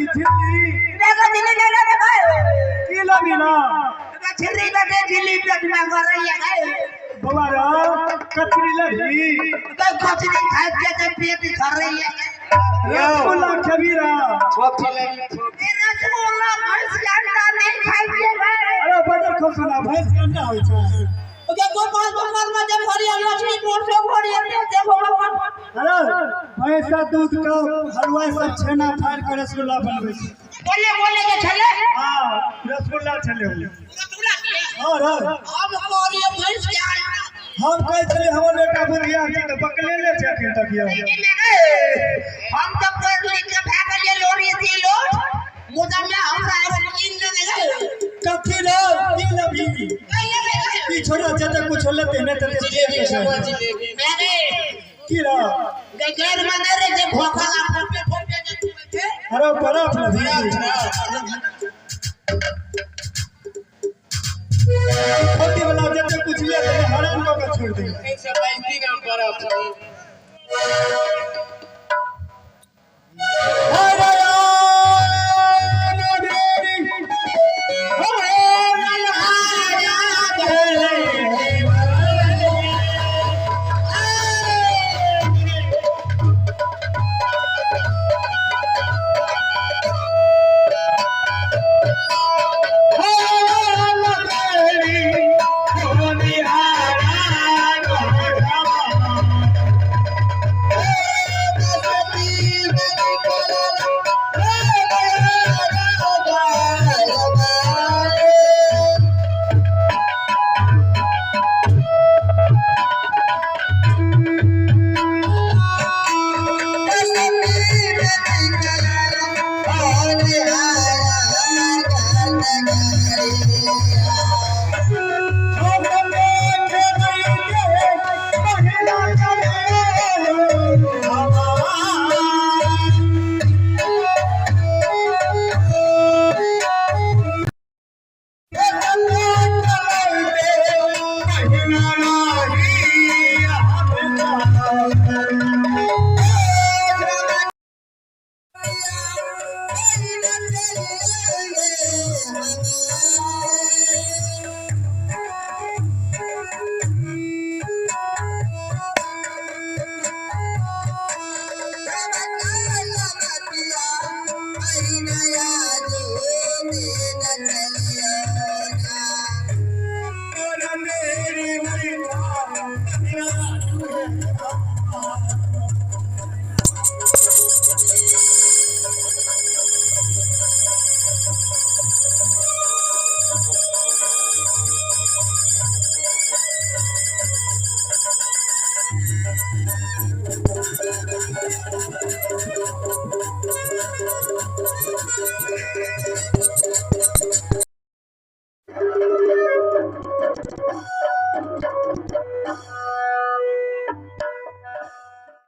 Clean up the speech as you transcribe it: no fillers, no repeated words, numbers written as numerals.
लेबी झिल्ली? देखो झिल्ली ले ले रे भाई। की लेबी ना? झिल्ली लगे, झिल्ली पेट में गरैया गए। बौआ रे, कचरी लेबी? तो कचरी खाए के तो पेट झरैया। रसगुल्ला खेबी रे? छोटी लेबी, छोटी। रसगुल्ला भैंस के अंडा नहीं खाई के गए। अरे बदर खोसना, भैंस के अंडा होइ छै। ओके गोपाल गोपाल में जब भरी लक्ष्मीपुर से भरी देखो। अरे भैंसा दूध का हलवा सब छेना फाड़ के रसगुल्ला बनबै छै। बोले बोले के छले। हाँ, रसगुल्ला छले। रसगुल्ला छले। हाँ रे। हम कहलिए भैंस के अंडा। हम कहै छलियै हमर बेटा बुधियार छै, तऽ बकलेले छै एखन तक यौ। हम तऽ पढ़ लिख के भए गेलियै लोरी सी लोट, मुदा में हमरा एगो कीन देने गए। कथी रे, की लेबही? ई छोड़ा, जते कुछ लेते ने तते। जिलेबी सब, जिलेबी। की रे? गैर में नहीं रे, जे भोकला फोटे फोटे जे छै। अरे बर्फ लेबही? खोती वाला जते कुछ लेते हरान कऽ के छोड़ि देही। 135 ग्राम बर्फ। अरे आन ढेरी,